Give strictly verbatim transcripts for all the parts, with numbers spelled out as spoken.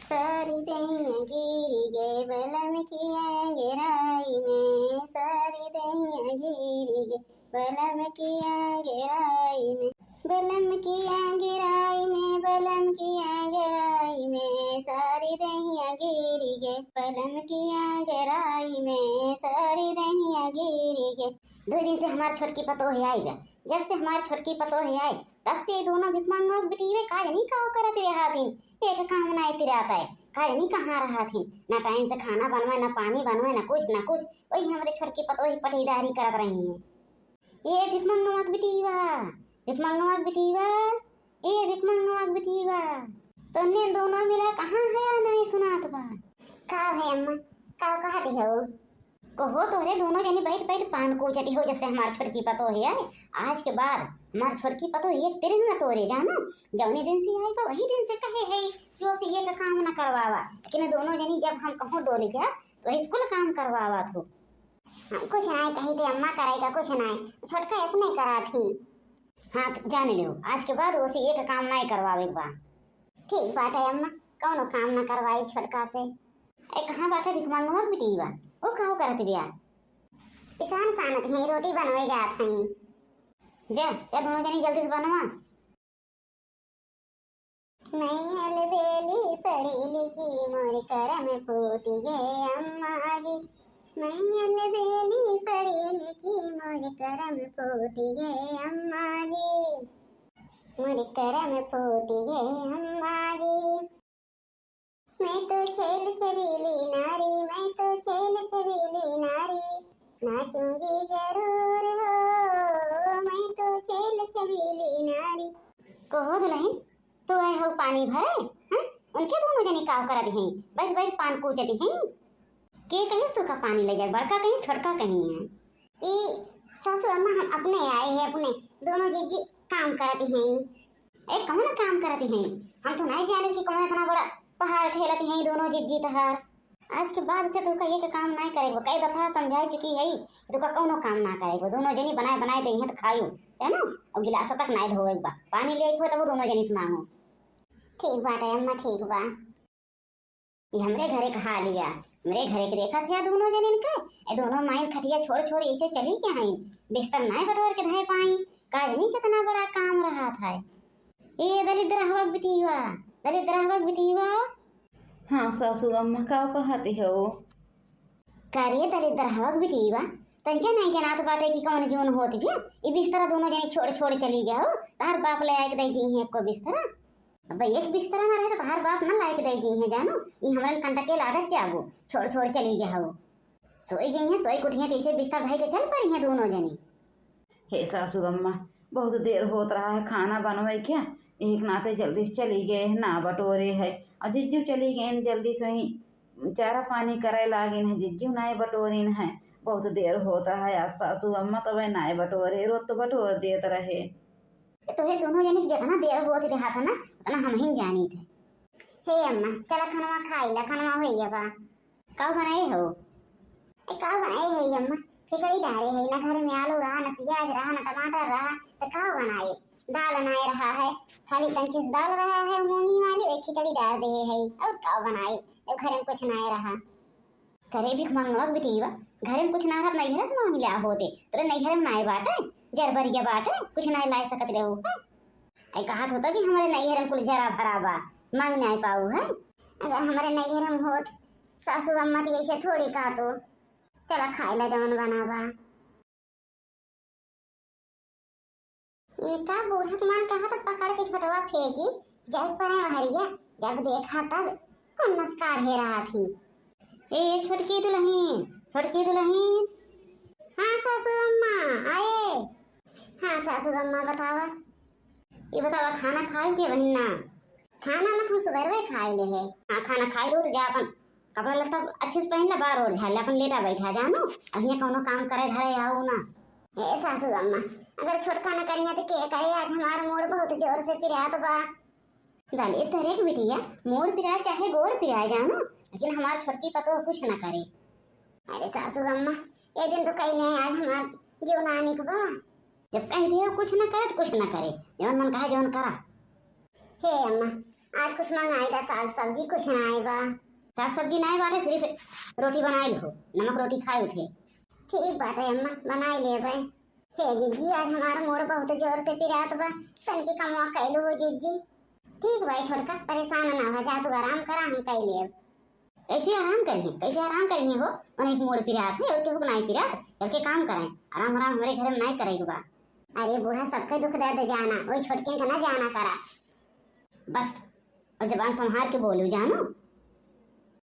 सारी दहिया गिरी गे बलम की आंगराई में, सारी दहिया गिरी गे बलम की आंगराई में, बलम की आंगराई में, बलम की आंगराई में, सारी दहिया गिरी गे बलम की आंगराई में, सारी दहिया गिरी गे। दो दिन से हमार छोटकी पतोह आई बा। जब से हमार छोटकी पतोह आई, तब से ये दोनों भिखमंगवा के बिटिया का जनी का करत रहत हिन, एक काम नाय तिरात है। का जनी कहाँ रहत हिन, ना टाइम से खाना बनवे, ना पानी बनवे, ना कुछ, ना कुछ। वही हमरे छोटकी पतोह ही पटीदारी करत रही हैं। ए भिखमंगवा के बिटिया, भिखमंगवा के बिटिया, ए भिखमंगवा के बिटिया, तोहने दोनों मिला कहाँ है या नहीं सुनात बा? का है अम्मा, का कहत हो? कहो तोहरे दोनों जनी बैठ बैठ पान कूचती हो, जब से हमार छोटकी पतोह है। आज के बाद हमार छोटकी पतोह एक तिरिन न तोरे, जानो। जौने दिन से आई बा वही दिन से कहे है कि ओसे एक काम न करवावा, लेकिन दोनों जनी जब हम कहूँ डोली जा तो वही कुल काम करवावत हो। हम कुछ नाय कही थे अम्मा, करे का कुछ नाय, छोटका अपने करात ही। हाँ, त जान लियो, आज के बाद ओसे एक काम नाय करवावे के बा। ठीक बाटे अम्मा, कौनो काम ना करवाई छोटका से। ए, कहाँ बाटे भिखमंगवा के बिटिया? वो का करत बिया? पिसान सानत हैं, रोटी बनवे जात हैं। जा, जा दोनों जनी जल्दी से बनवा। मैं अलबेली पढ़ी लिखी मोर करम फूट गे अम्मा जी, मैं अलबेली पढ़ी लिखी मोर करम फूट गे अम्मा जी, मोर करम फूट गे अम्मा जी। मैं तो छैल छबीली नारी, मैं तो छैल छबीली नारी, नाचूंगी जरूर हो, मैं तो छैल छबीली नारी। कहो दुलहिन, तू आए हो पानी भरे, हैं? उनके दोनों जनी का करत हैं? बैठ बैठ पान कूचत हैं। के कहिस तू का पानी ले जाए, बड़का कहीं छोटका कहीं है? ई सासू अम्मा हम अपने आए हैं, अपने दोनों जीजी काम करत हैं। ए, कौन काम करत हैं? हम तो नहीं जाने कि कौन इतना बड़ा पहाड़ ठेलत हैं दोनों जीजी तहार। आज के बाद से तोका एक काम नहीं करे, कई दफा समझाई चुकी है, तोका कौनो काम ना करे, दोनों जनी बनाए बनाए दे हैं तो खायू, है ना? और गिलास तक नहीं धोवे बा, पानी ले हो तब दोनों जनी से मांगो। ठीक बाटे अम्मा, ठीक बा। ये हमरे घरे के हाल या, हमरे घरे के देखत है दोनों जनिन के, ए दोनों माइन खटिया छोड़ छोड़ ऐसे चली क्या हैं, बिस्तर नाय बटोर के धए पाई, का जनी कितना बड़ा काम रहत है। ए दलिद्र हवक बिटिया, दलिद्र हवक बिटिया। हाँ सासू अम्मा, का कहत हो? का रे दलिद्र हवक बिटिया, तनिका नहीं जनात बाटे कि कौन जून होत बिया, ई बिस्तरा दोनों जनी छोड़ छोड़ चली गया हो, तार बाप ले आए के दे दी है एको बिस्तरा। अब एक बिस्तरा ना रहे तो तहार बाप ना लायक दे दी है, जानो, ई हमरन कंटके लागत जाबो, छोड़ छोड़ चली गया हो। सोई गई है, सोई कुटिया पीछे बिस्तर धई के चल पड़ी है दोनों जनी। हे सासू अम्मा, बहुत देर होत रहा है खाना बनवे के, एक नाते जल्दी से चली गए है, ना बटोरे है, और जिज्जू चली गए हैं जल्दी से ही चारा पानी करे लागिन है, जिज्जू नाय बटोरिन है, बहुत देर होत रहा है, आज सासू अम्मा तबे नाय बटोरे, रोज तो बटोर देत रहे। तोहे दोनों जने के जितना देर होत रहा था ना, उतना हम ही जानी थे। हे अम्मा, चला खनवा खाई ला, खनवा होई गया बा। का बनाए हो? ए, का बनाए है अम्मा? खिचड़ी डारे है, ना घर में आलू रहा, ना प्याज रहा, ना टमाटर रहा, तो का बनाए? दाल नाय रहा है, खाली कंचिस दाल रहा है मूंगी वाली, एक खिचड़ी डार दे है, और का बनाए? जब घर में कुछ नाय रहा। करे भिखमंगवा के बिटिया, घरे में कुछ ना रहत, नैहरे से मांग लिया होते। तोरे नैहरे में नाय बाटे, जरबरिया बाटे, कुछ नाय लाय सकत रहो का? आई कहत होता कि हमरे नैहरे में कुल जरा भरा बा, मांग नाय पाऊ है। अगर हमरे नैहरे में होत, सासू अम्मा तो ऐसे थोड़ी कहतो। चला खाए ला जवन बना बा। इनका बूढ़ा के मन कहा तो पकड़ के छोटवा फेंकी, जाए पड़े हरिया, जब देखा तब कौन नस काढ़े रहा थी। ए छोटकी दुलहिन, छोटकी दुलहिन। हाँ सासू अम्मा, आए। हाँ सासू अम्मा, बतावा। ये बतावा, खाना खाए के बहिन ना? खाना मत हम सुबह खाए ले है। हाँ, खाना खाए लो तो जा अपन कपड़ा लत्ता अच्छे से पहन ले, बाहर ओढ़ झाड़ ले, अपन लेटा बैठा जानो, अब यहाँ कौनो काम करे धरे आओ ना। ए सासू अम्मा, अगर छोटका न करिया तो के करे? आज हमार मूड बहुत जोर से पिरात बा। दलित तरे के बिटिया, मूड पिराए चाहे गोड़ पिराए जानो, लेकिन हमार छोटकी पतोह कुछ न करे। अरे सासू अम्मा, ये दिन तो कहीं नहीं, आज हमार जीव नानिक बा। जब कह दिया कुछ न करे तो कुछ न करे, जवन मन कहे जवन करा। हे अम्मा, आज कुछ मंगाई दा, साग सब्जी कुछ नाई बा। साग सब्जी नाई बाटे, सिर्फ रोटी बनाई लो, नमक रोटी खाए उठे। ठीक बाटे अम्मा, बनाई लेबे। हे जिज्जी, आज हमारा मूड बहुत जोर से पिरात बा, तनकी कमवा कैलू हो जिज्जी। ठीक बा छोटका, परेशान ना हो जा, तू आराम करा, हम कई लेब। कैसे आराम करिए, कैसे आराम करिए हो? उन्हें एक मूड पिरात है और केहू के नाई पिरात, चल के काम कराएं। आराम आराम हमरे घर में नाई करेके बा। अरे बूढ़ा, सबके दुख दर्द जाना, वही छोटके के ना जाना करा। बस, और जबान संभाल के बोलू जानू।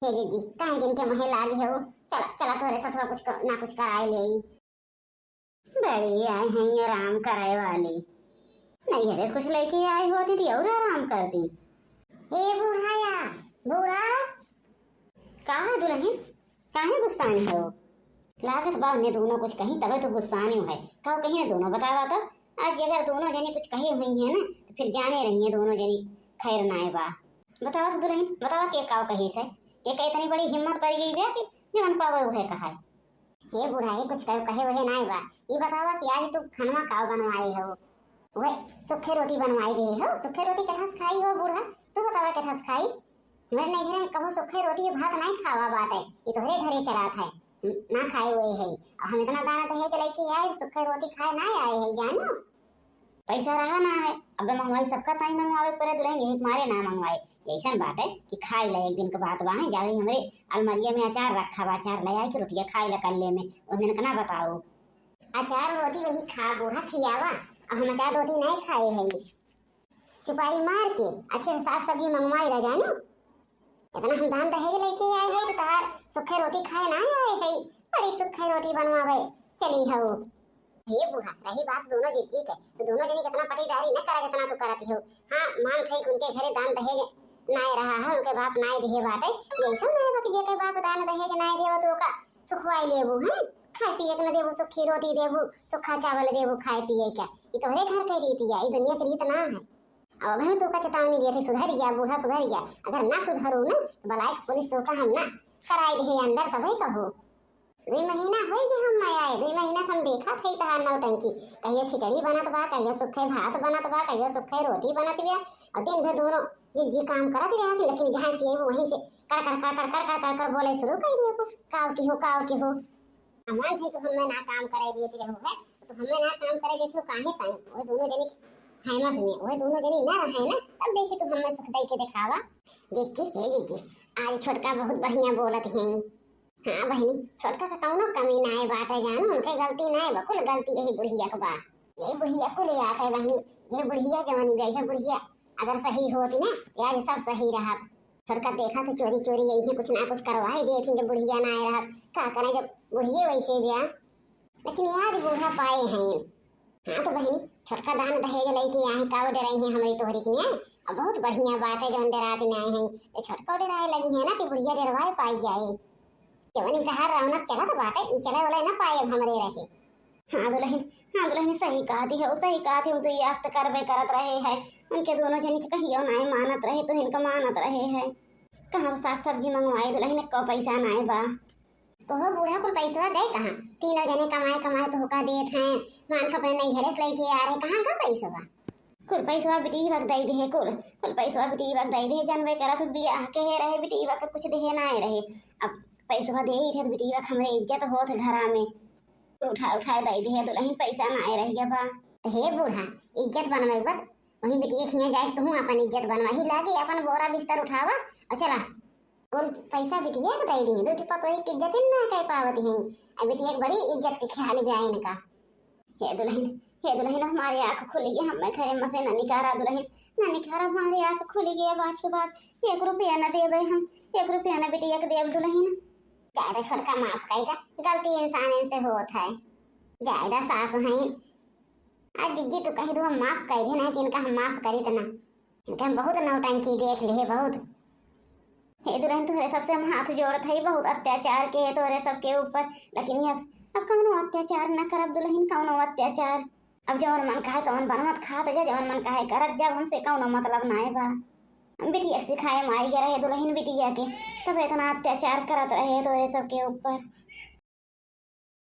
हे दीदी, काहे दिन के मुहे लागी हो? चला चला, तोहरे साथ कुछ क-, ना कुछ कराए ले। बड़ी आए हैं ये आराम कराए वाली। नैहरे से कुछ लेके आई होती तो और आराम करती। हे बूढ़ा या, बूढ़ा। का है दुलहिन, काहे गुस्सानी हो? लागत बा उन्हें दोनों कुछ कहीं तबे तो गुस्सानी है। का कहीं ना दोनों बतावा तो। आज अगर दोनों जनी कुछ कही हुई है ना तो फिर जाने रही है दोनों जनी खैर नाए बा। बतावा तो दुलहिन, बतावा के काव कही से? के का इतनी बड़ी हिम्मत पड़ गई बे कि जवन पावे उहे कहा है। हे बुढ़ाई, कुछ कहे, कहे वहे नाई बा। ई बतावा कि आज तू खनवा काव बनवाए हो? वह सुखे रोटी बनवाई दे हो। सुखे रोटी केथस खाई हो बूढ़ा? तू बतावा केथस खाई? मेरे नहीं घर में कबो सुखे रोटी भात नाई खावा बाटे। ई तोहरे घरे चलात है, ना खाए हुए है। और हम इतना दाना दहेज लेके आए, सुखे रोटी खाए ना आए है जानू। पैसा रहा ना है, अब मंगवाई सबका ताई मंगवावे पड़े दुलहिन, यही मारे ना मंगवाए। जैसन बाटे कि खाई ले, एक दिन के बात बा है, जावे हमरे अलमारिया में अचार रखा बा, अचार ले आए के रोटिया खाई ले कल्ले में, उन्हें का ना बताओ। अचार रोटी वही खा बूढ़ा खियावा, अब हम अचार रोटी नहीं खाए है। चुपाई मार के अच्छे से साग सब्जी मंगवाई रह जानू। इतना हम दान दहेज लेके आए हैं तो तार सुखे रोटी खाए ना आए है, बड़ी सुखे रोटी बनवावे चली हो। हे बूढ़ा, रही बात दोनों जिज्जी के, तो दोनों जनी कितना पटीदारी न करा जितना तू करत हो। हाँ, मान थे कि उनके घरे दान दहेज नाय रहा है, उनके बाप नाय दिहे बाटे। ये सब नाय बा कि जेके बाप दान दहेज नाय देवा तो ओका सुखवाई लेबू, हैं? खाए पिए के न देबू, सुखी रोटी देबू, सुखा चावल देबू खाए पिए के। ई तोहरे घर के रीति है, ई दुनिया के रीत ना है। अब अबे तो ओका चेतावनी दिए थे, सुधर गया बूढ़ा, सुधर गया। अगर ना सुधरू ना तो बलाए के पुलिस तो का हम ना कराई दे अंदर, तबे कहो। दुई महीना होई गए हम आए, दुई महीना से हम देखा थे तहार नौटंकी। कहियो खिचड़ी बनत बा, कहियो सुखे भात बनत बा, कहियो सुखे रोटी बनत बा। और दिन भर दोनों जिज्जी काम करत रहत, लेकिन जहाँ से आई वहीं से कड़ कड़ कड़ कड़ कड़ कड़ कड़ कड़ बोले शुरू कर दिए। काव की हो, काव की हो। हमार थे तो हमें ना काम करे दिए रहो है, तो हमें ना काम करे देते हो काहे ताई? वो दोनों जनी है मस में, वो दोनों जनी ना रहे ना, तब देखी तो हमें सुख दई के दिखावा। जिज्जी, हे जिज्जी, आज छोटका बहुत बढ़िया बोलत हैं। हाँ बहिनी, छोटका का कौनो कमी नाय बाटे जानू, उनके गलती नाय बा, कुल गलती यही बुढ़िया के बा। यही बुढ़िया कुल आटे बहिनी, ये बुढ़िया जवानी बा, ये बुढ़िया अगर सही होती ना, आज सब सही रहत। छोटका देखा तो चोरी चोरी यही कुछ ना कुछ करवाई देत, जब बुढ़िया नाय रहत, का करें जब बुढ़िया वैसे बा। लेकिन आज बूढ़ा पाए हैं। हाँ तो बहिनी, छोटका दान दहेज लेके आए, का वो डराई हैं हमरी तोहरी के लिए? अब बहुत बढ़िया बात है जौन डरात में आए हैं। ये छोटका डराए लगी है ना, तो बुढ़िया डरवाए पाई जाए। जवन ई तहार रौनक चलत बाटे, ई चले वाला ना पाए अब हमरे रहे। हाँ दुलहिन, हाँ दुलहिन, सही कहती है, सही कहती है, हम तो ये आख्त करबे करत रहे है। उनके दोनों जनी के कहियो नाय मानत रहे, तो इनका मानत रहे है। कहाँ साग सब्जी मंगवाई दुलहिन, एको पैसा नाय बा। कहो बूढ़ा, कुल पैसवा गए कहाँ? तीनों जने कमाए कमाए तो होका देत हैं, मान के अपने नैहरे से लेके आ रहे, कहाँ का पैसवा? कुल पैसवा बिटीवा के दे दे, कुल, कुल पैसवा बिटीवा के दे दे, जानबे करत हो बियाह के रहे, बिटीवा के कुछ देहे ना रहे। अब पैसवा दे ही थे तो बिटीवा के हमरे इज्जत होत घरा में। उठा उठा दे दे दुलहिन, पैसा ना रह गया बा। तो हे बूढ़ा, इज्जत बनवाई बत, वही बिटिया खिया जाए, तू अपन इज्जत बनवाही लागे, अपन बोरा बिस्तर उठावा और चला। कुल पैसा बिटिया के दे दी, दो ठे पतोही के इज्जत ना कर पावत ही। अब बिटिया के बड़ी इज्जत के ख्याल बा इनका। हे दुलहिन, हे दुलहिन, हमारे आँख खुल गई, हमें घरे में से ना निकारा दुलहिन, ना निकारा, हमारे आँख खुल गई। अब आज के बाद एक रुपया ना देबे हम, एक रुपया ना बिटिया के देब दुलहिन। ज्यादा छोटका माफ कर दा, गलती इंसान इनसे होत है। ज्यादा सास हैं। आज जिज्जी तू कही दो हम माफ कर दे, नहीं तो इनका हम माफ करी तो ना। इनका हम बहुत नौटंकी देख लिए, बहुत। हे दुलहिन, तोहरे सबसे हम हाथ जोड़त है, बहुत अत्याचार के है तोहरे सबके ऊपर, लेकिन ये अब, अब कौनो अत्याचार ना करब दुलहिन, कौनो अत्याचार। अब जवन मन कहे तवन बनवत खात जा, जवन मन कहे करत जा, हमसे कौनो मतलब नाय बा। बिटिया के सिखाए माई के रहे दुलहिन बिटिया के, तब इतना अत्याचार करत रहे तोहरे सबके ऊपर।